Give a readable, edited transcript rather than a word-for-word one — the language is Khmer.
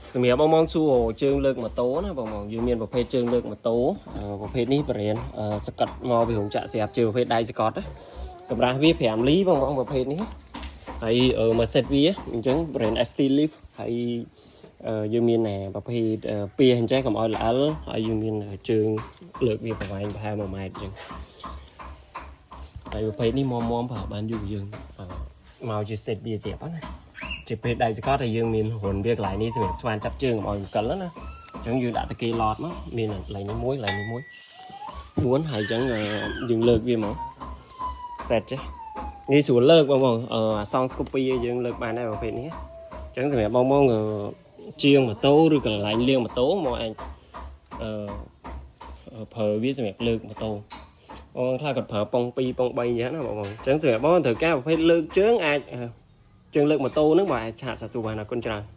សម្រាប់បងបងសួរជើងលើកម៉ូតូណាបងបងយើងមានប្រភេទជើងលើកម៉ូតូអឺប្រភេទនេះបរិញ្ញាអឺសកត់មកពីរោងចក្រស្រាប់ជាប្រភេទដៃសកត់ណាកម្រាស់វា5លីបងបងប្រភេទនេះហើយអឺមួយសេតវាអញ្ចឹង brand ST Lift ហើយអឺយើងមានណែប្រភេទអឺពៀអញ្ចឹងកុំឲ្យល្អិលហើយយើងមានជើងលើកវាប្រវែងប្រហែល1ម៉ែត្រអញ្ចឹងហើយប្រភេទនេះមមមប្រើបានយូរយើងអឺមកជាសេតវាស្រាប់ណា ជាពេលដៃសកត់ហើយយើងមានរុនវាកន្លែងនេះសម្រាប់ស្វានចាប់ជើងកុំឲ្យអង្គិលណាអញ្ចឹងយើងដាក់តាគេឡតមកមានកន្លែងនេះមួយកន្លែងនេះមួយ4ហើយអញ្ចឹងយើងលើកវាមកសេតចេះងាយស្រួលលើកបងបងអឺអាសងស្គូពីយើងលើកបានដែរប្រភេទនេះអញ្ចឹងសម្រាប់បងបងជាងម៉ូតូឬកន្លែងលាងម៉ូតូមកអាចអឺប្រើវាសម្រាប់លើកម៉ូតូបងខ្លះគាត់ប្រើប៉ុង2ប៉ុង3អញ្ចឹងណាបងបងអញ្ចឹងសម្រាប់បងត្រូវការប្រភេទលើកជើងអាចជើងលើកម៉ូតូហ្នឹងបើអាច chat សាស៊ូបានអរគុណច្រើន។